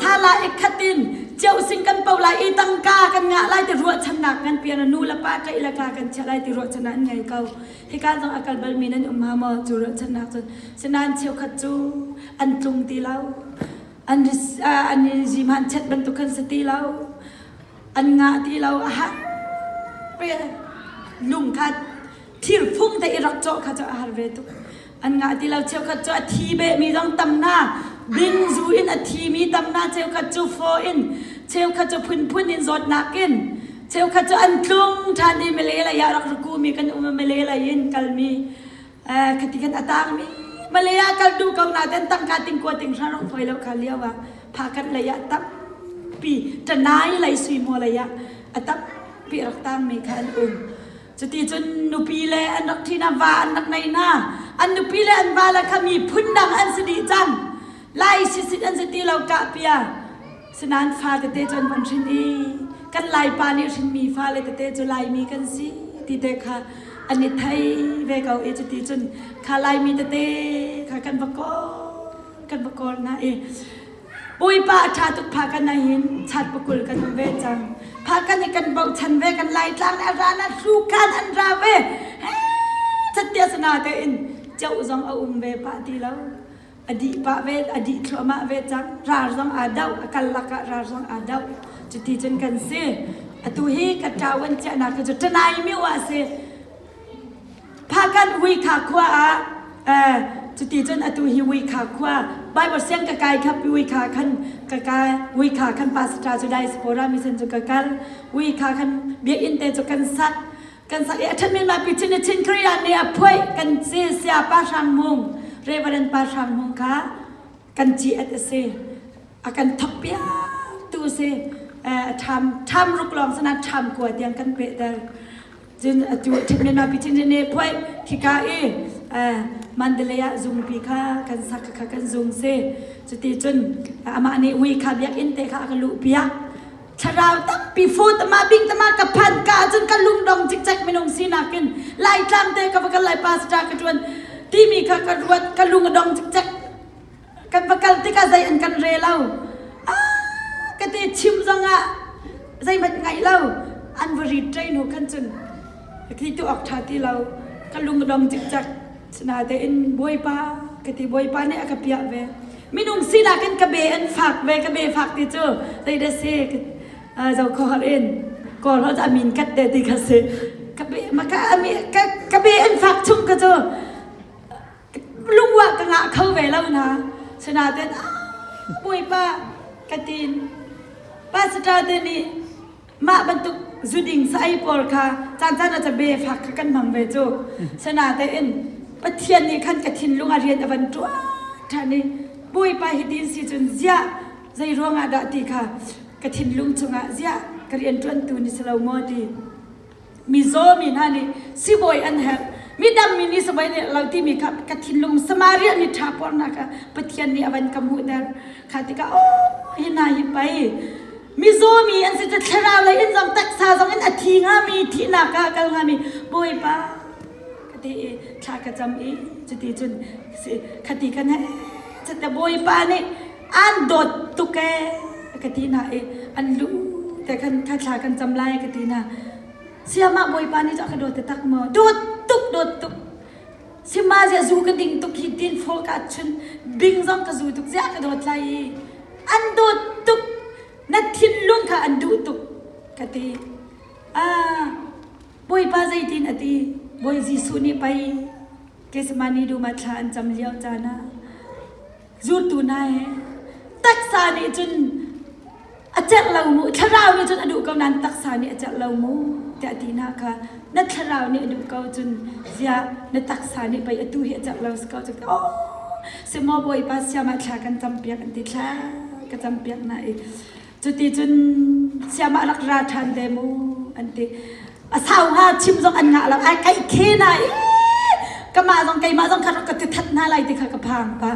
sala ikhat in ceusing kan po lai i tangka kan ngah lai ti ruahchannak kan pian nu le pa ṭaih le ka kan chiah lai ti ruahchannak an ngei ko. Hika zong a kal balmi nan um hnga maw cu ruahchannak cun. Sinain cheukhat cu an tlung ti lo. An an i zimhan chet bantuk khan si ti lo. An ngah ti lo. A har lung kha thirfung te i rak cawh kha cu a har ve tuk. An ngah ti lo cheukhat cu a thi behmi zong tam na bing zu in a thimi tam na cheukhat cu faw in cheukhat cu phunphun in zawtnak in cheukhat cu an tlung ṭhan i Malay lei ah rak ruku mi kan um Malay lei in kalmi khati khan a tangmi Malay ah kal duh ko na ten tangka tingkua tinghra rak foi lo kha lio ah phakan lei ah tampi ṭanai lei suimaw lei ah a tampi rak tangmi kha an um. Cuti cun nupi le an rak ṭhi hna, va an rak nei hna. An nupi le an va le kha miphun dang an si dih cang. Lai sisit an si ti lo kahpia. Sinain fa tete cu an von hrin i kan Laipa nih hrinmi fale tete cu Laimi kan si ti te kha an i thei ve ko i cuti cun kha Laimi tete kha kan va kawl kan va kawl hna i Bawipa a ṭha tuk pha kan hin chat pakul kan um ve cang. Pha kan i kan bochan ve kan Laitlang nih a ra na hlu khan an ra ve. Chattia sana tein ceuh zong a um ve pah ti lo. A dih pah ve, a dih thluahmah ve cang. Rar zong aa doh, a kal lakah rar zong aa doh. Cuti cun kan si. Atu hi ka ṭawan chiahnak hi cu ṭanai mi ah si. Phakan Uikha khua ah cuti cun atu hi Uikha khua Bible siang ka kai khap Uikha khan ka kai Uikha khan pastor cu diaspora mission cu ka kal Uikha khan biakinn te cu kan sak kan sak i a ṭhatmi ma pi chin chin Korea nih a phuai kan si sia pa hrang mung Reverend pa hrang mung kha kan ci at a si a kan thok piak tu si ṭham ṭham ruk lawng sana ṭham kua tiang kan pehter Cun atu ṭhitmen pi chin ne phuai khika i Mandalay ah zungpi kha kan sak kha kan zung si. Cuti cun amah nih ui kha biakinn te kha a ka luh piak. Thlarau tampi fu tama bing tama ka phan ka cun ka lungdong cikcek minung sinak in Laitlang te ka va kal lai pastor ka ṭuan timi kha ka ruat ka lung a dong cikcek. Kan va kal tikah zei an kan re lo. Ah, ka ti chim zongah zeihmanh ngaih lo. An va rit ṭei hnu khan cun ka ti tu awk ṭha ti lo. Ka lung a dong cikcek. Sinatein Bawipa ka ti Bawipa nih a ka piah ve. Minung sinak in ka be an fak ve ka be fak ti cu zei dah si zo kho har in kawl ho a min kat te ti kha si ka be ma ka ka ka be an fak chung ka cu lungwah ka ngah kho ve lo hna. Sinain Bawipa ka tin pastor te nih mah bantuk zuding sa ei pawl kha caan caan ah cabe fak kha kan hmang ve cu. Sinain Pathian nih khan ka thinlung a rian a van ṭuan ṭhan i Bawipa hi tin si cun ziah zei ruangah dah ti kha ka thinlung chungah ziah ka rian ṭuantu ni si lo maw ti Mizaw mi hna nih sibawi an herh. Midang mi nih sibawi nih lo timi kha ka thinlung Samaria mi ṭha pornak kha Pathian nih a van ka hmuhter. Kha tikah oh hi hna hi pei mizaw mi an si cu thlarau lei in zong taksa zong in a thi hngami thihnak ah kal hngami Bawipa ka ti i thla ka cam i cuti cun khati kan he cate Bawipa nih an dawt tuk ee ka ti hna i an lu te khan kha thla kan cam lai ka ti hna siamah bawipa nih cu a ka dawt taktak maw dawt tuk dawt tuk sima zia zu ka ding tuk hi tin fo ka chun bing zong ka zu tuk zia ka dawt lai i an dawt tuk na thinlung kha an duh tuk ka ti ah bawipa zeitin a ti bawi Jesuh nih pei Gethsemane dum ah thla an cam lio caan ah Zultu hna he taksa nih cun a celh lo mu thlarau nih cun a duh ko nain taksa nih a celh lo mu tiah ti hna kha na thlarau nih a duh ko cun ziah na taksa nih pei atu hi a celh lo si ko cu oh semaw bawipa siam ah thla kan campiak an ti thla ka campiak na i cuti cun siam ah rak ra ṭhan te mu an ti a sau hnga chim zong an ngah lo ai kai khe na i kamah zong keimah zong kha rak ka ti that hna lai ti kha ka phang pa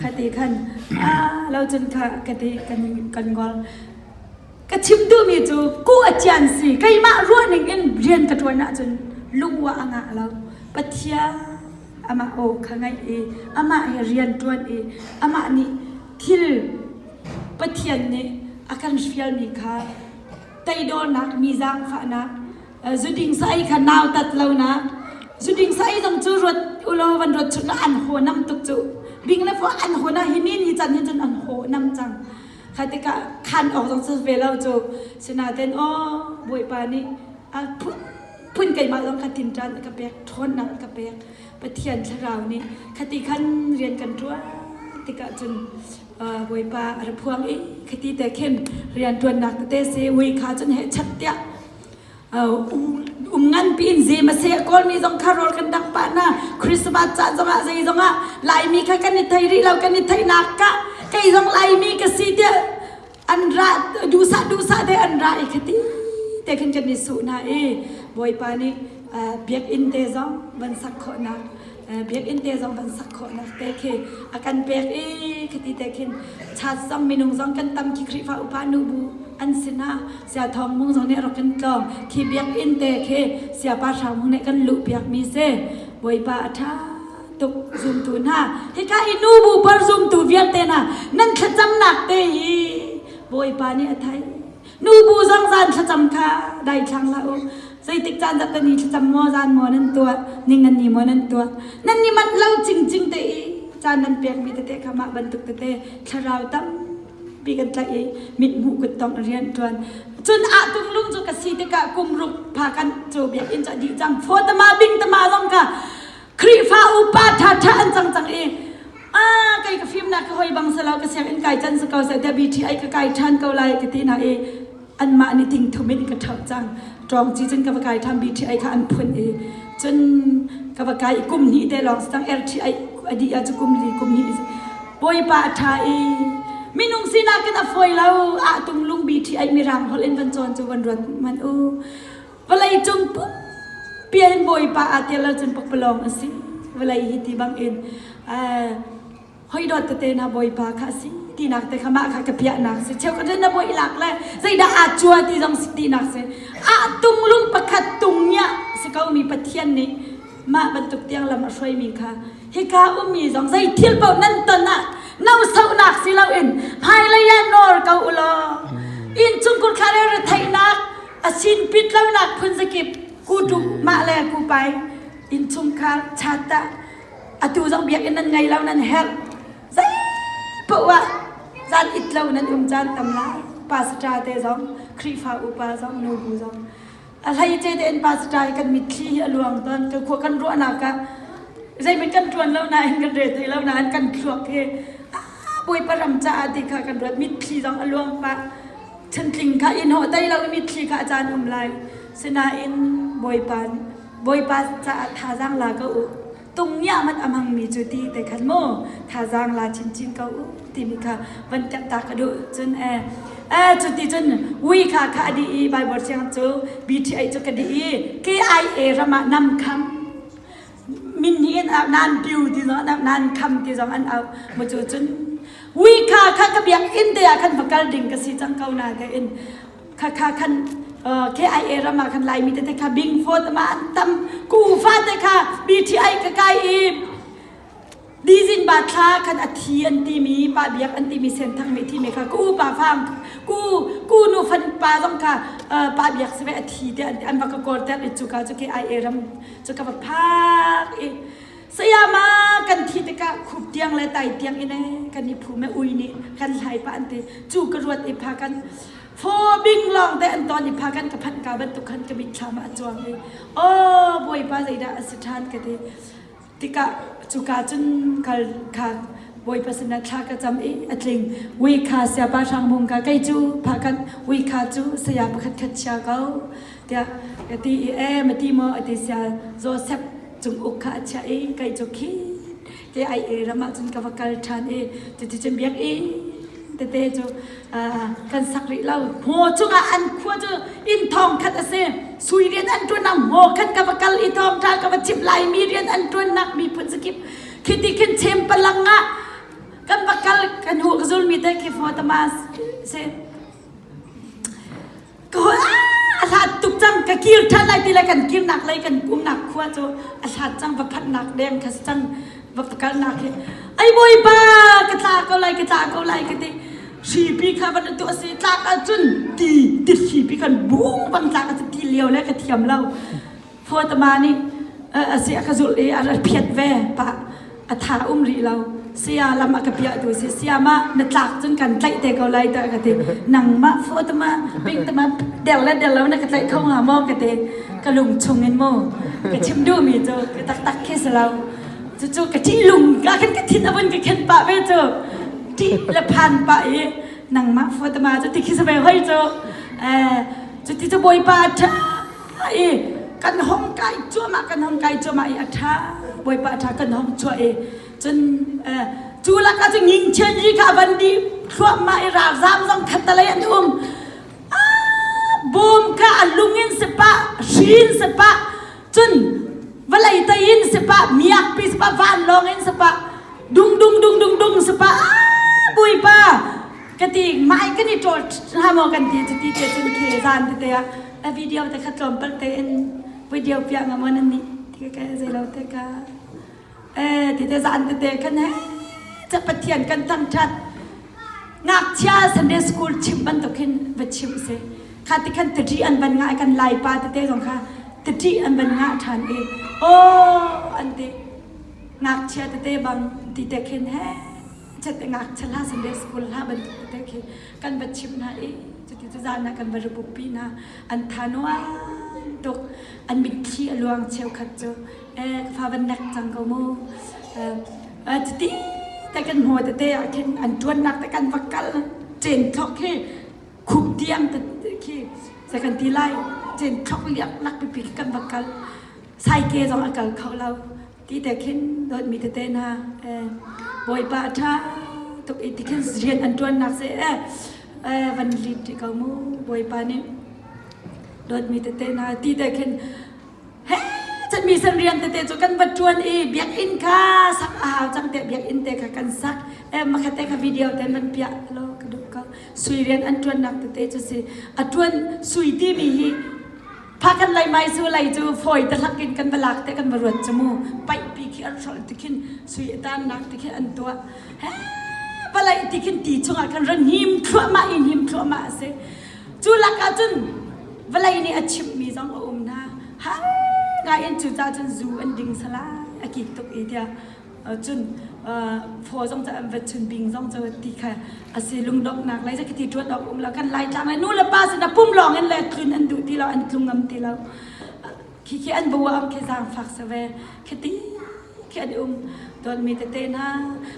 kha ti khan a lo cun kha ka ti kan kan ngol ka chim duhmi cu ku a cian si keimah ruah ning in rian ka ṭuan ahcun lungwa a ngah lo pathian amah aw kha ngaih i amah he rian ṭuan i amah nih thil. Pathian nih a kan fialmi kha teidawrnak, mi zaangfahnak, zuding sa ei kha nautat lonak, zuding sa ei zong cu ruat ulaw van ruat chun an haw nam tuk cu. Bing le fua an haw na hi ni ni can hin cun an haw nam cang. Kha tikah khan awk zong cu ve lo cu. Sinain aw Bawipa nih a phun phun keimah zong kha tinṭan a ka pek, ṭhawnnak a ka pek. Pathian thlarau nih khati khan rian kan ṭuan tikah cun Bawipa a ra phuang i khati te khin rian ṭuannak tete si ui kha cun heh chat tiah um nganpi in zem a seh Kawlmi zong kha rawl kan dangh pah hna Christmas caan zongah zei zongah Laimi kha kan i thei rih lo kan i theihnak ka kei zong Laimi ka si tiah an ra duhsah duhsah te an ra i khati te khin kan i suh hna i Bawipa nih biakinn te zong van sak khawhnak biakinn te zong van sak khawhnak te khi a kan pek i khati te khin chat zong minung zong kan tam khi Khrihfa upa nubu an sinah sia thawng mung zong nih rak kan tlawng khi biakinn te khi siapa hrang mung nih kan luh piak mi si Bawipa a ṭha tuk zumtu hna hika i nubu par zumtu vialte hna nan thlacamnak te hi Bawipa nih a theih nubu zong zan thlacam kha daithlang hlah u zeitik caan dah tani thlacam maw zan maw nan tuah ning nan ni maw nan tuah nan ni manh lo cingcing te i caan nan pekmi tete kha mah bantuk tete thlarau tampi kan tlaih i mithmuh kuttong rian ṭuan cun ah tunglung cu ka si tikah kum ruk pha kan cu biakinn cu a dih cang fawtama bingtama zong kha Khrihfa upa ṭhaṭha an cang cang i ah kei ka fimnak ka hoi bang selo ka sianginn kai can si ko seh tiah BTI ka kai ṭhan ko lai ka ti hna i anmah nih ting thum in ka ṭhoh cang ṭawng ci cun ka va kai ṭhan BTI kha an phun i cun ka va kai i kum hnih te lawng si cang RTI a dih ah cu kum li kum hnih Bawipa a ṭha i minung sinak in a fawi lo ah tunglung BTI mirang holh in van cawn cu van ruat hmanh u Vawlei cung pumpi in Bawipa aa tel ahcun pakpalawng a si. Vawlei hi ti bangin hoi dawt tete hna Bawipa kha a si tinak te kha mah kha ka piahnak si. Cheukhat cu na bawi lak le zeidah aa cua ti zong si tinak si. Ah tunglung pakhat tungngia si komi Pathian nih mah bantuk tiang lam a hruaimi kha hika ummi zong zei thil paoh nan ton ah nausohnak si loin hmailei ah nawr ko u law innchungkhur thla le retheihnak a sin pit lonak phun zakip kutu mah le kupai innchungkhar chat ah atu zong biakinn nan ngei lo nan herh zei paoh ah zan it lo nan um caan tam lai pastor te zong Khrihfa upa zong nubu zong a hleice tein pastor hi kan mitthli hi a luang tawn kan khua kan ruahnak ah zeihmanh kan ṭuan lo nain kan re thei lo nain kan thluak hi Bawipa ram caah ti kha kan ruat mitthli zong a luang pah chantling kha i hnawh tai lo i mitthli kha a caan um lai sinain Bawipa Bawipa caah thazaang la ko u tung ngiahmat a hmangmi cu ti te khan mu thazaang la chinchin ko u timi kha van tep ta ka duh cun eh eh cu ti cun ui kha kha a dih i Bible siang cu BTA cu ka dih i KIA ram ah nam kham min nih in nan piu ti zong an nan kham ti zong an au mu cu cun ui kha kha ka biak inn te ah khan va kal ding ka si cang ko na te in kha kha khan KIA ram ah khan Laimi tete kha bing fawt ma an tam ku fa te kha BTI ka kai i Dizin ba thla khan a thi an timi pa biak an timi senthang mi thi mi kha ku pa fang ku ku nu fan pa zong kha pa biak si ve a thi te an va ka kawl ter i cu ka cu KIA ram cu ka va phak i Sayama kan thi tikah khup tiang le tai tiang in kan i phu me ui nih kan hlai pa an ti cu ka ruat i pha kan Phaw bing lawng te an ton i pha kan ka phanh ka bantuk khan ka mitthlam ah a cuang i aw bawipa zeidah a si ṭhan ka ti tikah cuka cun kal kha bawipa sinah thla ka cam i a tling ui kha siapa hrang mung ka kei cu pha kan ui kha cu saya pakhat khat chia ko tiah ka ti i e ma ti maw a ti sia Joseph cung uk kha a chiah i kei cu khi te ai e ram ah cun ka va kal ṭhan i cuticun biakinn tete cu kan sak rih lo hmaw cungah an khua cu inn thong khat a si sui rian an ṭuan ah hmaw khan ka va kal i thawngṭha ka va chimh laimi rian an ṭuannak miphun zakip khiti khin chem palang ah kan va kal kan hu ka zulmi te khi Fotama si ka a hlat tuk cang ka kir ṭhan lai ti le kan kirnak lei kan umnak khua cu a hlat cang va phanhnak deng kha si cang va kalnak hi ai bawipa ka tla ko lai ka tla ko lai ka ti. Hripi kha van tu a si tlak ahcun ti ti hripi khan bung bang tlak a ti lio le ka thiam lo. Fawtama nih a si a ka zulh i a phiat ve pa a tha um rih lo. Saya lam a ka piah tu si saya ma na tlak cun kan tlaih te ko lai ta ka ti. Nangmah fawtama pingtama der le der lo na ka tlaih kho hnga maw ka ti. Ka lung chung in mu ka chim duhmi cu ka taktak khi si lo. Cucu ka ṭih lung ka khan ka thin a vun ka khen pah ve cu ṭih le phan pah i nangmah fawtama cu ti khi si ve hoi cu cu ti cu bawipa a ṭha i kan hong kai cuahmah kan hong kai cuahmah i a ṭha bawipa a ṭha kan hong chuah i cun cu lakah cu ngingchian ri kha a van dih thluahmah i ralzam zong khattalei an um bawm kha a lung in si pah hri in si pah cun vawlei tei in si pah miakpi si pah vanlawng in si pah dung dung dung dung dung si pah bawipa ka ti mai kan i ṭawl hnga maw kan ti cuti te cun khi zan tete ah a video te kha tlawmpal te in video piah nga maw nan nih ti ka zei lo te ka eh ti te zan tete khan he ca pathian kan thangṭhat ngakchia Sunday school chim bantuk hin va chim si kha ti khan tati an van ngah kan lai pa tete zong kha tati an van ngah ṭhan i aw an ti ngakchia tete bang ti te khin he chat ngakchia hla Sunday school hla bantuk tete khi kan va chim hna i cuti cu zan ah kan va rubupi hna an tha nuam tuk an mitthli a luang cheukhat cu eh ka fa van nek cang ko mu cuti te kan hmu tete ah khin an ṭuannak te kan va kal cen thlok khi khup tiang te khi zei kan ti lai cen thlok liak lak pipi khi kan va kal saike zong a kal kho lo ti te khin dawtmi tete hna bawipa a ṭha tuk i ti khin rian an ṭuannak si eh van lit ti ko mu bawipa nih dawtmi tete hna ti te khin he mi san rian tete cu kan va ṭuan i biakinn kha sak a hau cang te biakinn te kha kan sak eh makhat te kha video te man piah lo ka duh ko sui rian an ṭuannak tete cu si a ṭuan sui timi hi pha kan lai mai su lai cu fawi te hlak in kan va lak te kan va ruat cu mu paih pi khi an hrolh ti khin sui tan nak ti khi an tuah he palai ti khin ti chungah khan ran him thluahmah in him thluahmah a si Cu lakah cun vawlei nih a chimhmi zong a um hna. Har ngai in cucaah cun zu an ding salai a kik tuk i tiah cun phaw zong cu an va chun bing zong cu ti kha a si lungdonghnak lei khi ti ṭuan awk um lo kan Laitlang le nu le pa sinah pum lawng in le tlun an duh ti lo an tlung ngam ti lo khi khi an bu ah khi zaangfak si ve khi ti khi an um dawtmi tete hna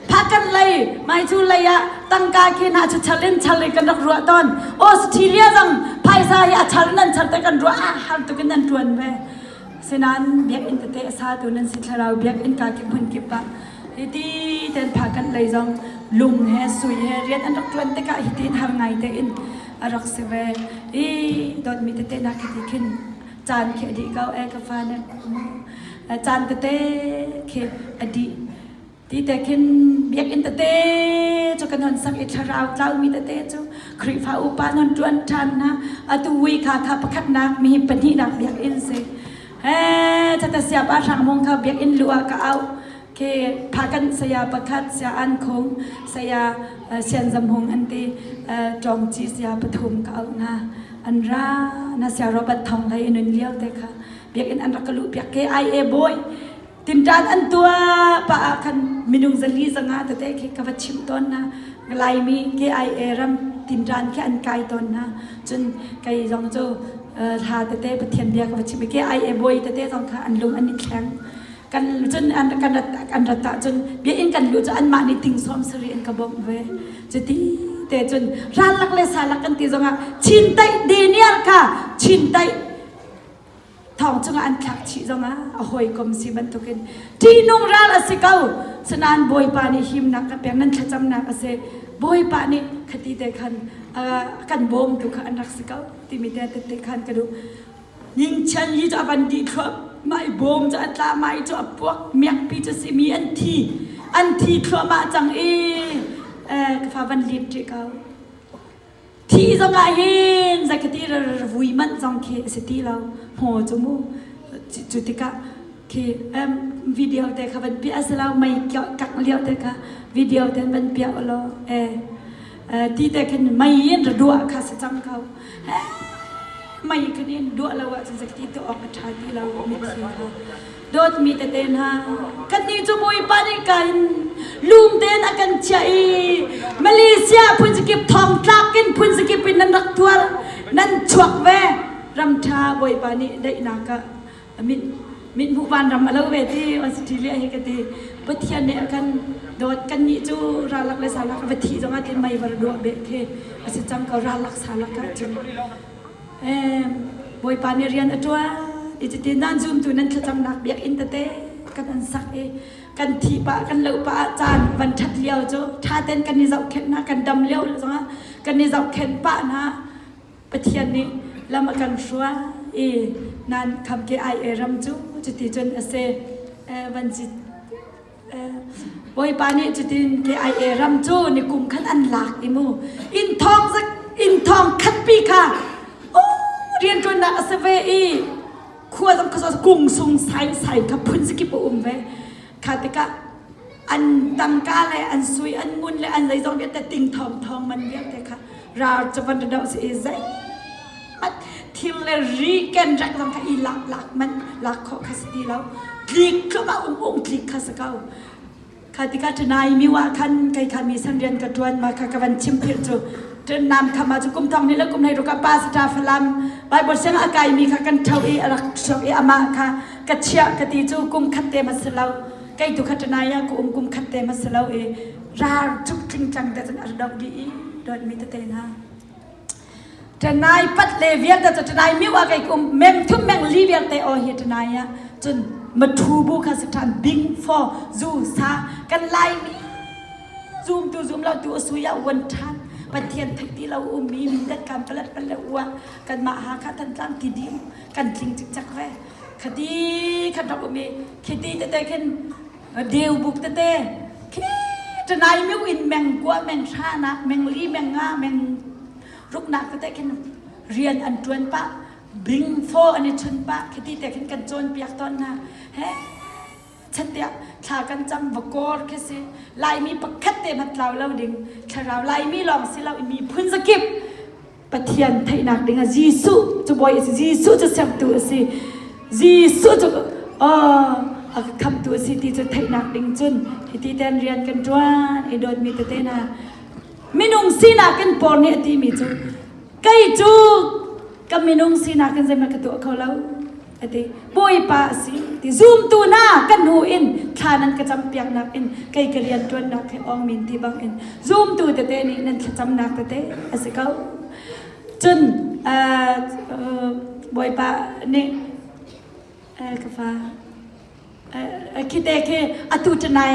phakan lei maicu lei ah tangka khi hna chu chal in chal in kan rak ruah tawn Australia zong phaisa hi a chal in an chal te kan ruah ah har tuk in an tuan ve sinan biakinn tete a sa tu nan si thlarau biakinn ka kip hmun kip ah hiti ten phakan lei zong lung he sui he rian an rak tuan tikah hiti in har ngai te in a rak si ve i dawtmi tete na khi khin caan khi a dih ko e ka fa ne caan tete khi a dih ti te khin biakinn tete cu kan hon sak i thlarau tlaumi tete cu Khrihfa upa non ṭuan ṭhan hna atu wi kha kha pakhatnak mi pahnihnak biakinn si he chata sia pa hrang mong kha biakinn lu ah ka au ke phakan saya pakhat sia an khung saya sian zam hung an ti ṭawng chi sia pathum ka au hna an ra na sia Robert Thong hlei in lio te kha biakinn an rak ka luh piak ke ai e bawi tinṭan an tuah pa ah khan minung zali zanga tete khi ka va chimh tawn hna Laimi KIA ram tinṭan khi an kai tawn hna cun kei zong cu hla tete Pathian bia ka va chim i KIA bawi tete zong kha an lung an i thleng kan cun an kan rat an rat ah cun biakinn kan luh cu anmah nih ting sawm sarih an ka bawmh ve cuti te cun ralak le salak kan ti zongah chin taih denial kha chin taih thong chungah an thlak chih zongah a hawikom si bantukin ṭihnung ral a si ko sinain bawipa nih himnak ka pek nan thlacamnak a si bawipa nih khati te khan kan bawmtu kha an rak si ko timi te tette khan ka duh Ningchan hi cu a van dih thluahmah i bawm cu a tla mah i cu a puak miakpi cu si mi an thi an thi thluahmah cang i ka fa van lip ṭih ko thi zong ah hin zakati vui manh zong khi a si ti lo hmaw cu mu cu tikah khi video te kha van piah a si lo mei kak lio te kha video te van piah law eh. Ti te khin mei in ra duah kha si cang ko. Mei khin in duah lo ahcun zakti tu awk a ṭha ti lo mitthli kha. Dawtmi tete hna, kannih cu Bawipa nih ka in lum tein a kan chiah i Malaysia phunzakip thongtlak in phunzakip in nan rak tuar, nan chuak ve. Ram ṭha Bawipa nih daihnak ah mit mithmuh vanram a lo ve ti Australia hi ka ti. Pathian nih a kan dawt. Kannih cu ralak le salak a va thih zongah ti mei var duah beh khi a si cang ko ralak salak ah cun. Bawipa nih rian a ṭuan i cutin nan zumtu nan thlacamnak biakinn tete kan an sak i kan thih pah kan loh pah ah caan van ṭhat lio cu ṭha tein kan i zohkhenh hna kan dam lio zongah kan i zohkhenh pah hna Pathian nih lam a kan hruai i nan kham ke ai e ram cu cuti cun a si van Bawipa nih cutin KIA ram cu nikum khan an lak i mu inn thong inn thong khatpi kha rianṭuannak a si ve i khua zong kha kung sung sai sai kha phun zakip a um ve kha tikah an tangka le an sui an ngun le an zeizong vialte ting thong thong man vialte kha ral cu van do si i zei thil le ri ken rek zong kha i lak lak man lak khawh kha si ti lo tlik tluk ah um um tlik kha si ko kha tikah ṭanai mi wa khan kei kha mi san rian ka ṭuan ma kha ka van chim phirh cu ṭan kha ma cu kum thong ni le kum hlei ruk ah pa sata falam bible siang a kai mi kha kan ṭho i a rak chuak i amah kha ka chiah ka ti cu kum khat te ma si lo kei tu kha ṭanai ah ka um kum khat te ma si lo i rar cuk tling tlang te cun a rak dih i dawt mi tete hna Ṭanai pat le vialte cu ṭanai miu ah kei kum meng thum meng li vialte aw hi ṭanai ah cun mathu bu kha si ṭhan bing fo zu sa kan laimi zum tu zum lo tu sui ah wan ṭhan Pathian theih ti lo ummi mindat kan palat pal le ua kan mah ha kha tantlang ti dim kan tling cikcek ve khati khan rak um i khiti tete khin deu buk tete khi ṭanai miu in meng kua meng hra nak meng li meng nga meng ruknak tete khin rian an ṭuan pah bing phaw an i chun pah khiti te khin kan cawnpiak tawn hna he chattiah thla kan cam vakor khi si laimi pakhat te hmanh tlau lo ding thlarau laimi lawng si lo miphun zakip Pathian theihnak ding ah Jesuh cu bawi a si Jesuh cu sertu a si Jesuh cu a ka khamtu a si ti cu theihnak ding cun hiti ten rian kan ṭuan i dawtmi tete hna minung sinak in por nih a timi cu kei cu ka minung sinak in zeihmanh ka tuah kho lo a ti Bawipa a si ti zumtu hna kan hnu in thla nan ka campiaknak in kei ka rian ṭuannak he awng min ti bang in zumtu tete nih nan thlacamnak tete a si ko cun Bawipa nih ka fa khite khi atu ṭanai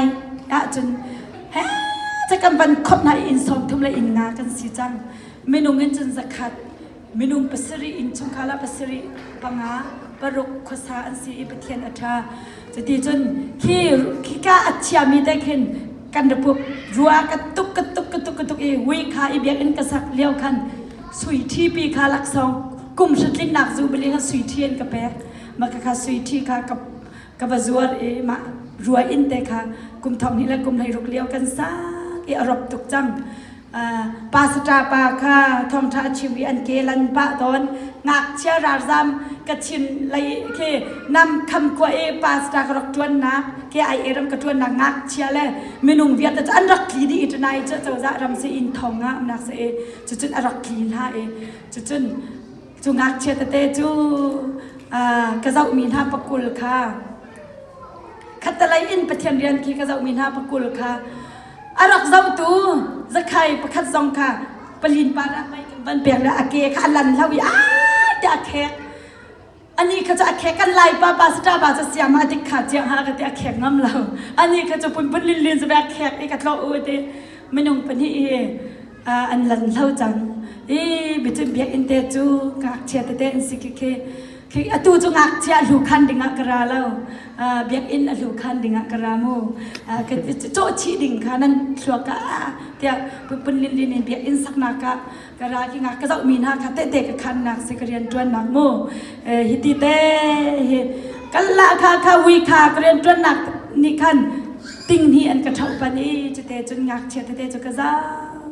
ahcun he ca kan van khop hna i inn 30 le inn nga kan si cang minung in cun zakhat minung pasarih innchungkhar ah pasarih panga paruk khuasa an si i Pathian a ṭha cuti cun khi khika a thiami te khin kan rapup rua ka tuk ka tuk ka tuk ka tuk i hui kha i biakinn ka sak lio khan sui ṭhipi kha laksawng kum hratlinnak jubilee kha sui ṭhi an ka pek mah kha sui ṭhi kha ka ka va zuar i mah rua inn te kha kum thong hnih le kum 16 lio kan sak i a rop tuk cang pastor pa kha thawngṭha a chim i an ke lan pah tawn ngakchia ralzam Kachin lei khi nam kham khua i pastor ka rak ṭuannak ke ai ram ka ṭuannak ngakchia le minung vialte cu an rak tli dih i ṭanai cu cozah ram si inn thong ah umnak si i cucun a rak tli hna i cucun cu ngakchia tete cu ka zohmi hna pakul kha khattalei in Pathian rian khi ka zohmi hna pakul kha a rak zohtu zakhai pakhat zong kha palin pa rak mei kan van pek le a ke kha a lan hlo i ai tiah a khek ani kha cu a khek kan lai pa pastor pa cu siam ah dik kha chiang ha ka ti a khek ngam lo ani kha cu pun pun lin lin cu a khek i ka tlo u ti minung pahnih hi an lan hlo cang i biacun biakinn te cu ngakchia tete an si khi khi khi atu cu ngakchia hlu khan dingah ka ra lo biakinn a hlu khan dingah ka ra mu ka cawh chih ding kha nan thluak ah tiah pun lin lin in biakinn saknak ah ka ra ki ngak ka zoh mi hna kha tete ka khan nak si ka rian tuan nak mu hiti te hi kalla kha kha wi kha ka rian tuan nak nih khan ting hi an ka ṭhoh pan i cute cun ngakchia tete cu ka zau.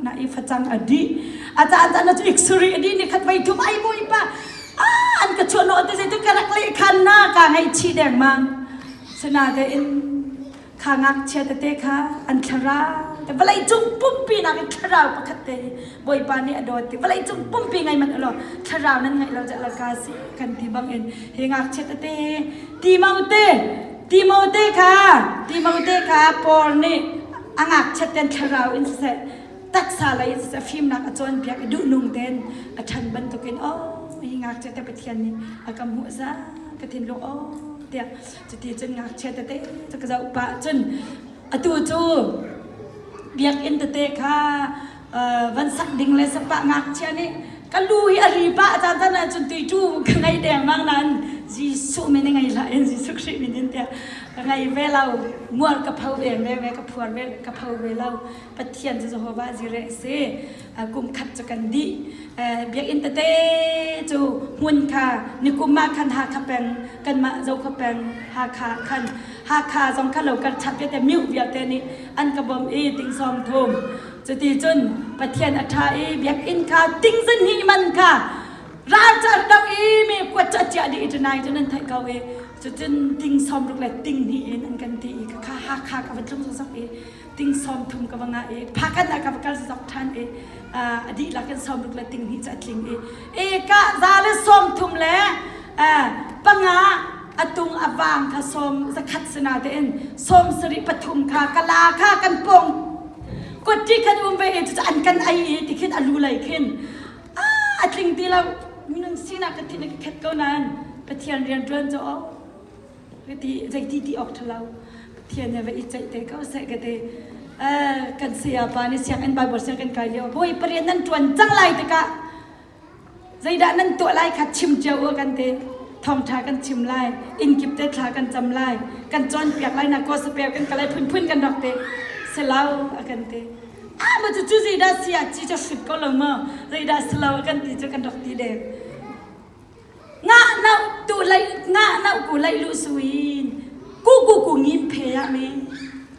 Na i facang a dih. A caan caan cu x-ray a dih ni khat vei thum ai bawipa. Ah an ka chuah no te zeitu ka rak leh khan na ka ngaihchih dengmang. Sinatein kha ngakchia tete kha an thlarau te vawlei cung pumpi nak in thlarau pakhat te Bawipa nih a dawt ti vawlei cung pumpi ngai man ulaw thlarau nan ngaih lo cah ka si kan ti bang in hi ngakchia tete Timote Timote kha Timote kha Paul nih a ngakchiat ten thlarau in siseh taksa lei in siseh fimnak a cawnpiak i duhnung ten a ṭhan bantukin oh hi ngakchia te Pathian nih a ka hmuh za ka thinlung oh tiah cuti cun ngakchia tete cu ka zoh pah cun atu cu biakinn tete kha van sak ding le sapah ngakchia nih ka lu hi a ri pah caan caan ah cun tuitu ka ngei dengmang nain Jesuh min ngei hlah in Jesuh Khrih min in tiah ka ngei ve lo mual ka pho ve ve ve ka phuar ve ka pho ve lo Pathian cu Jehovah Jireh si kum khat cu kan dih biakinn tete cu hmun kha nikum ah khan Hakha peng kanmah Zokhua peng Hakha khan Hakha zong kha lo kar chap vialte miu vialte nih an ka bawmh i ting sawm thum cuti cun Pathian a ṭha i biakinn kha ting zahnih man kha ral cu an do i mi kuat cu a ciah dih i ṭanai cu nan theih ko i cucun ting sawm ruk le ting hnih in an kan ti i kha Hakha ka va tlung zokzok i ting sawm thum ka va ngah i phakhat ah ka va kal zok ṭhan i a dihlak in sawm ruk le ting hnih cu a tling i e ka za le sawm thum le panga a tung a vang kha sawm zakhat sina tein sawm sarih pathum kha kala kha kan pong kutti khan um ve i cucu an kan ei i ti khin a lu lei khin a tling ti lo minung sinak ka thin ka khet ko nain Pathian rian ṭuan cu ka ti zeiti ti awk ṭhalo Pathian he va i ceih te ko seh ka ti kan saya pa nih sianginn Bible sianginn kai lio bawi parian nan ṭuan cang lai tikah zeidah nan tuah lai kha chim cio u kan ti thawngṭha kan chim lai inn kip te thla kan cam lai kan cawnpiak lai na gospel kan kalai phunphun kan rak ti selo a kan ti ah ma cu cu zeidah si ah ci cu hrut ko lo maw zeidah selo a kan ti cu kan rak ti deng Ngah no tu lei ngah no ku lei lu suin ku ku ku ngim phe ya me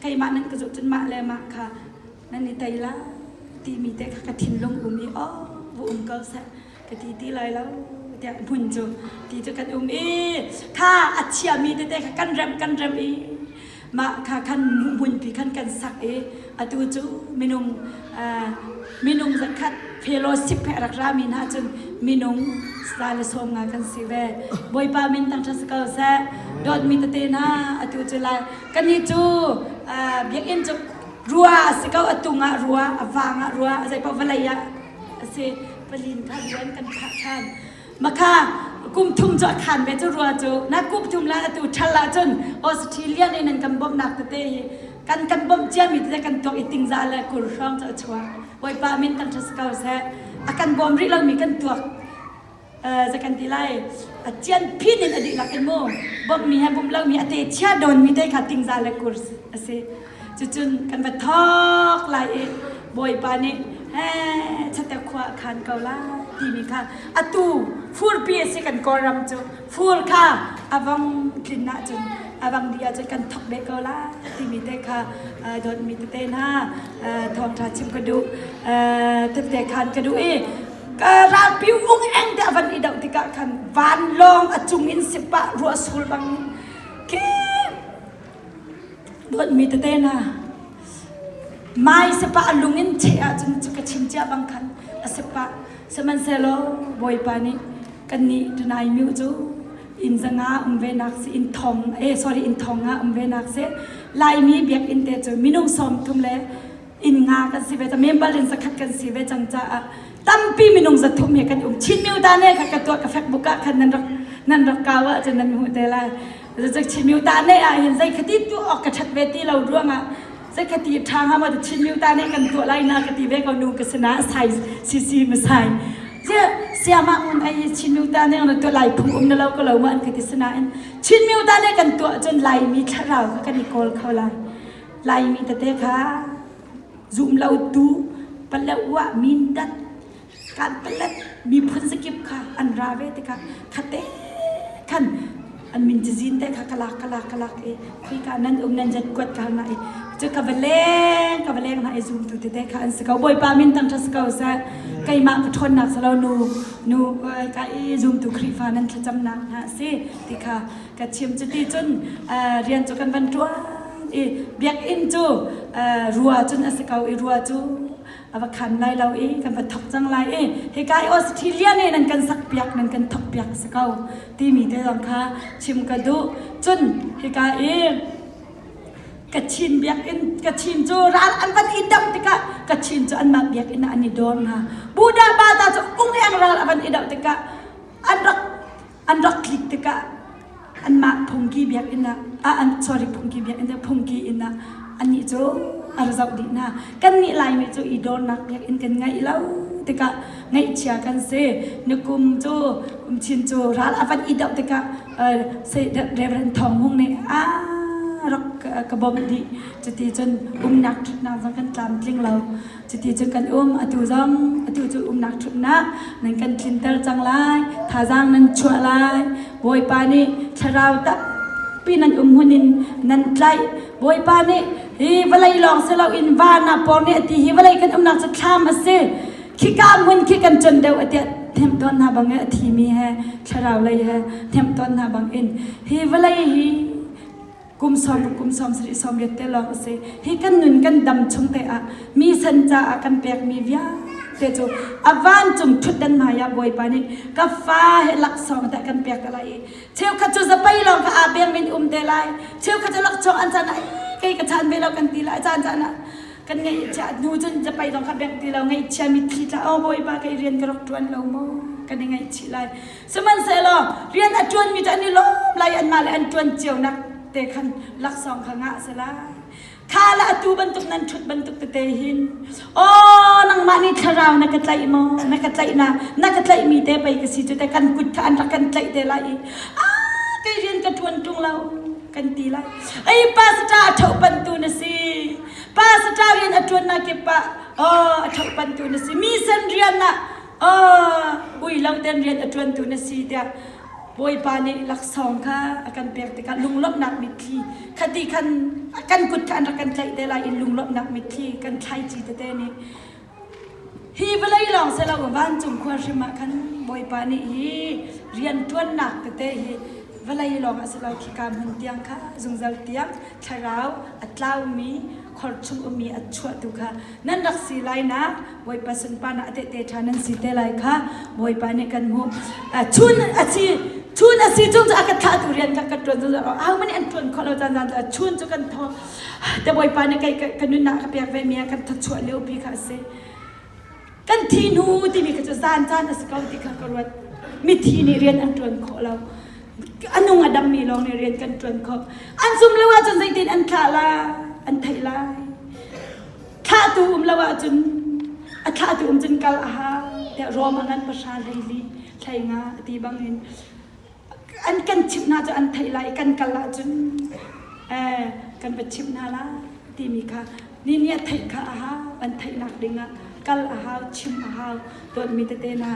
keimah nan ka zuh cun mah le mah kha nan i tei la timi te kha ka thinlung um i oh vu um ko seh ka ti ti lai lo tiah hmun cu ti cu kan um i kha a chiami tete kha kan remh kan remh i mah kha khan hmunpi khan kan sak i atu cu minung minung zakhat fellowship he rak rami hna cun minung sa le sawm nga kan si ve bawipa min tang ṭha si ko seh dawtmi tete hna atu cu lai kannih cu biakinn cu rua a si ko a tung ah rua a vang ah rua a zeipaoh vawlei ah a si palin kha rua in kan phah ṭhan Makha kum thum cu a khan ve cu rua cu na kum thum la atu ṭhal ahcun Australian in an kan bawmhnak tete hi kan kan bawmh ciami tete kan tuak i tingza le kur hrawng cu a chuak Bawipa min kan ṭha si ko seh a kan bawm rih lomi kan tuak za kan ti lai a cian phin in a dihlak in mu bawmhmi he bawmh lomi a te chia dawnmi te kha tingza le kur a si Cucun kan va thawk lai i Bawipa nih he chate khua a khan ko lai timi kha atu furpi a si kan Kawlram cu fur kha a vang tlin ahcun a vang dih ahcun kan thawk beh ko lai timi te kha dawtmi tete hna thawngṭha chim ka duh tete khan ka duh i ralpi ung eng te a van i doh tikah khan vanlawng a cung in sipah ruah sul bang khi Dawtmi tete hna, mai sapa a lung in cheh ahcun cu ka chim cia bang khan a si pah. Sihmanhsehlaw Bawipa nih kannih Ṭanai myu cu inn zanga um ve nak si inn thong eh sorry inn thong nga um ve nak si Laimi biakinn te cu minung sawm thum le inn nga kan si ve ca member in zakhat kan si ve cang caah tampi minung zathum he kan um Chin myu ta ne kha ka tuah ka Facebook ah khan nan rak nan rak kau ahcun nan hmuh te lai Chin myu ta ne ah hin zei khati tu awk ka that ve ti lo ruangah zei khati ṭha hnga maw Chin myu ta ne kan tuah lai na ka ti ve ko nu ka sina sai sisi masai siama un ai Chin myu ta ne na tuah lai phung um na lo ko lo ma an ka ti sina in Chin myu ta ne kan tuah cun Laimi thlarau kha kan i kawl kho lai Laimi tete kha zum lo tu Paletwa Mindat kan palet miphun zakip kha an ra ve tikah khate khan an min cazin te kha ka lak ka lak ka lak i khika nan um nan zat kuat ka na i. Cu ka va leng, ka va leng hna i zumtu tete kha an si ko. Bawipa min thangṭhat si ko seh. Keimah ka ṭhawnnak si lo nu nu ka i zumtu Khrihfa nan thlacamnak hna a si ti kha ka chim. Cuti cun rian cu kan van ṭuan i biakinn cu rua cun a si ko i rua cu a va khan lai lo i kan va thok cang lai i hika i Australia nih nan kan sak piak nan kan thok piak si ko timi te zong kha chim ka duh. Cun hika i Kachin biakinn Kachin cu ral an van i doh tikah Kachin cu anmah biakinn ah an i dor hna. Buddha Bata cu ungeng ral a van i doh tikah an rak an rak tlik tikah anmah phungki biakinn ah ah an sorry phungki biakinn ah phungki inn ah annih cu a ra zoh dih hna. Kannih Laimi cu i dornak biakinn kan ngeih lo tikah ngaihchia kan si. Nikum cu kumchin cu ral a van i doh tikah Reverend Thawng Hmung nih a rak ka bawmh dih. Cuti cun umnak ṭhutnak zong kan tlamtling lo. Cuti cun kan um. Atu zong atu cu umnak ṭhutnak nan kan tlinter cang lai. Thazaang nan chuah lai. Bawipa nih thlarau tampi nan um hmun in nan tlaih. Bawipa nih hi vawlei lawng si loin van ah por nih a ti hi vawlei kan umnak cu thlam a si. Khika hmun khi kan con deuh a tiah hnemh tawn hna bang a thimi he thlarau lei he hnemh tawn hna bang in hi vawlei hi kum sawm kum sawm sarih sawm riat te lawng a si. Hi kan nun kan dam chung te ah mi san caah kan pekmi vialte cu a vancung ṭhutdan hmai ah Bawipa nih ka fa he laksawng teh kan pek te lai i cheukhat cu zapei lawng kha aa beng min um te lai cheukhat cu lakchawng an chan ah kei ka chan ve lo kan ti lai caan caan ah kan ngaihchia hnu cun zapei zong kha bengh ti lo ngaihchia mitthli tla oh bawipa kei rian ka rak ṭuan lo maw kan i ngaihchih lai sihmanhsehlaw rian a ṭuanmi cu an i lawm lai anmah le an ṭuan cionak te khan laksawng kha ngah si lai kha la atu bantuk nan ṭhut bantuk tete hin oh nangmah nih thlarau na ka tlaih maw na ka tlaih na na ka tlaihmi te pei ka si cu te kan kut kha an rak kan tlaih te lai i ah kei rian ka ṭuan ṭung lo kan ti lai ei pastor a ṭho pantu na si Pastor rian a ṭuannak kip ah aw a ṭhohpantu na si. Mi san rian ah aw ui lo ten rian a ṭuantu na si tiah Bawipa nih laksawng kha a kan pek tikah lunglawmhnak mitthli khati khan kan kut kha an rak kan tlaih te lai in lunglawmhnak mitthli kan thlaici tete nih hi vawlei lawng si lo vancung khua hrim ah khan Bawipa nih hi rian ṭuannak tete hi vawlei lawng ah si lo khika hmun tiang kha zungzal tiang thlarau a tlaumi khor chung ummi a chuahtu kha nan rak si lai nak Bawipa sunparnak a tehte ṭha nan si te lai kha Bawipa nih kan hmuh. Chun a si chun a si chung cu a ka thlahtu rian kha ka ṭuan zungzal aho nih an ṭuan khawh lo caan caan chun cu kan thaw te Bawipa nih kei ka nunnak ka pek ve mi ah kan thawchuah lio pi kha a si. Kan thi hnu timi kha cu zan caan a si ko ti kha ka ruat. Mithi nih rian an ṭuan khawh lo. A nung a dammi lawng nih rian kan ṭuan khawh. An zum lo ahcun zeitin an thlah lai, an theih lai. Thlahtu um lo ahcun a thlahtu um cun kal a hau tiah Rom a ngan pahra hleili thlei nga a ti bangin an kan chimh hna cu an theih lai i kan kal ahcun eh, kan va chimh hna lai timi kha ni nih a theih kha a hau an theihnak dingah kal a hau chim a hau dawtmi tete hna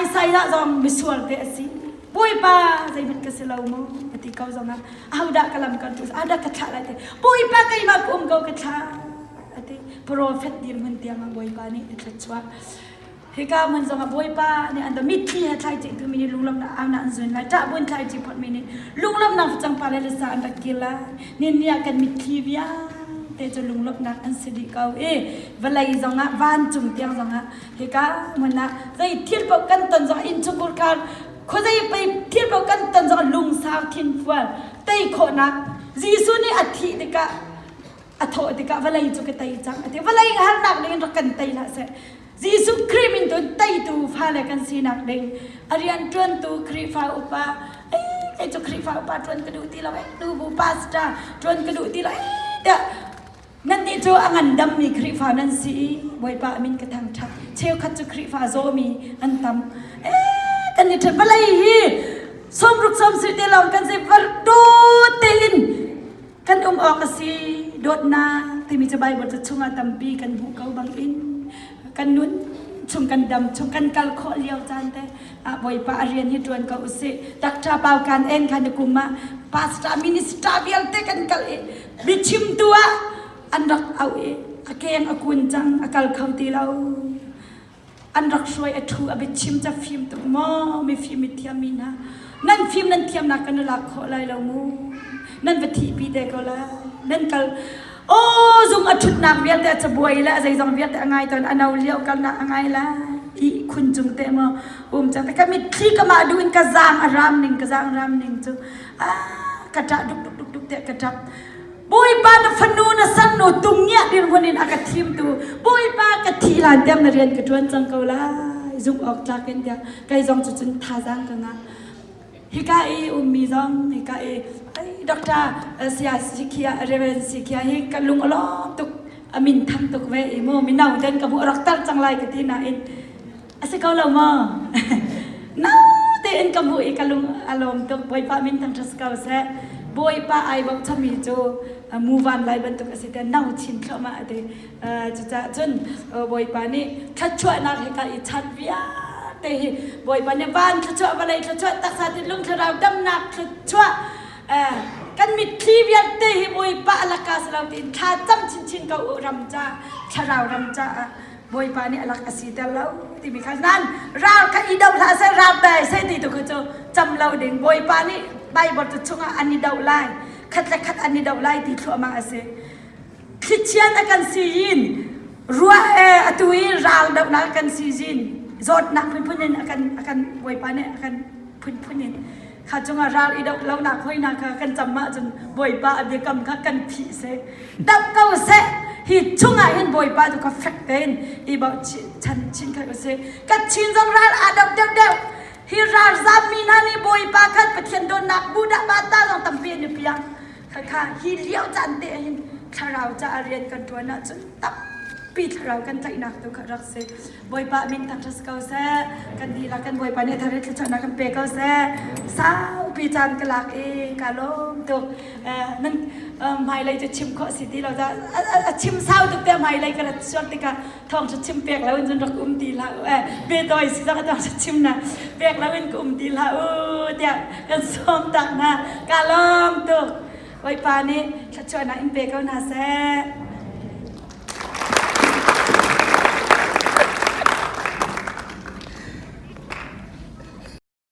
Isaiah zong misual te a si Bawipa zeihmanh ka si lo mu a ti ko zongah ahodah ka lam kan tu ahodah ka thlah lai te Bawipa keimah ka um ko ka thlah a ti prophet dirhmun tiang ah Bawipa nih a thluachuah Hika hmun zongah Bawipa nih an mitthli he thlaici tumi nih lunglawmhnak aunak an zun lai. Ṭah buin thlaici phawtmi nih lunglawmhnak facang pa le lasa an rak kir lai. Ninni ah kan mitthli vialte cu lunglawmhnak an si dih ko i vawlei zongah vancung tiang zongah hika hmun ah zei thil paoh kan ton zongah innchungkhar kar khuazei pei thil paoh kan ton zongah lungsau thinfual tei khawhnak Jesuh nih a thih tikah a thawh tikah vawlei cu ka tei cang a ti vawlei harnak nih rak kan tei hlah seh Jesuh Khrih min tu teitu fale kan sinak ding a rian ṭuantu Khrihfa upa kei cu Khrihfa upa ṭuan ka duh ti lo nu bu pastor ṭuan ka duh ti lo tiah nannih cu a ngandammi Khrihfa nan si i Bawipa min ka thangṭhat cheukhat cu Khrihfa zawmi an tam kan i ṭhen vawlei hi sawmruk sawmsarih te lawng kan si dawt tein Kan um awk a si. Dawtnak timi cu Baibal ca chungah tampi kan hmuh ko bangin kan nun chung kan dam chung kan kal khawh lio caan te ah Bawipa a rian hi ṭuan ko usih. Doctor Pau Kan En kha ni kum ah pastor minister vialte kan kal i biachimtu ah. An rak auh i a keng a kun cang, a kal kho ti lo. An rak hruai a ṭhu a biachim ca fim tuk maw mifim mithiam mi hna nan fim nan thiamnak kan i lak khawh lai lo mu nan va thihpi te ko lai nan kal aw zung a ṭhutnak vialte a cabuai le a zeizong vialte a ngai tawn a no lio kalnak a ngai lai i khun cung te maw um cang te ka mitthli ka mah duh in ka zaang a ram ning ka zaang ram ning cu ah ka ṭah duk duk duk duk te ka ṭap Bawipa na fanu na salnu tungngiah dirhmun in a ka thimtu Bawipa ka thi hlan tiang na rian ka ṭuan cang ko lai zumh awk tlak in tiah kei zong cu cun thazaang ka ngah. Hika i ummi zong hika i ai Doctor Sia Sikhia Reverend Sikhia hi ka lung a lawm tuk a min thang tuk ve i mu mino ten ka hmuh a rak tar cang lai ka ti nain A si ko lo maw? No tein ka hmuh i ka lung a lawm tuk. Bawipa min thangṭhat si ko seh. Bawipa ai bochanmi cu muvan lai bantuk a si te no chin thluahmah a ti. Cucaah cun Bawipa nih thluachuahnak hi ka i chan vialte hi Bawipa nih van thluachuah, vawlei thluachuah, taksa thinlung thlarau damnak thluachuah kan mitthli vialte hi Bawipa a laka si lo tiin thla cam chinchin ko u ram ca thlarau ram caah Bawipa nih a lak a si ter lo timi kha nan ral kha i do hlah seh ral dai seh ti tu kha cu cam lo ding Bawipa nih Bible cu chungah an i do lai khat le khat an i do lai ti thluahmah a si thlichian a kan si yin ruah e atu i ral dohnak kan si zin zawtnak phunphun in a kan a kan Bawipa nih a kan phunphun in kha cungah ral i doh lonak hoina kha kan cam ahcun Bawipa a biakam kha kan phih seh doh ko seh hi chungah hin Bawipa cu ka fek tein i bochan chin kha si ka chin zong ral aa doh deuh deuh hi ral zammi hna nih Bawipa khan Pathian dawtnak bu dah ba ta zong tampi an i piang kha kha hi lio caan te hin thlarau caah rian kan ṭuan ahcun tampi thlarau kan tlaihnak tu kha rak si Bawipa min thangṭhat si ko seh. Kan dihlak kan Bawipa nih thar thluachuahnak kan pe ko seh. Saupi caan ka lak i ka lawm tuk. Nan hmailei cu chim khawh si ti lo ca a chim sau tuk te hmailei ka rat sual tikah thawng cu chim pek lo in cun rak um ti hlah u. Eh betawi si zong thawng cu chim na pek lo in ka um ti hlah u tiah kan sawm tak hna. Ka lawm tuk. Bawipa nih thluachuahnak in pe ko hna seh.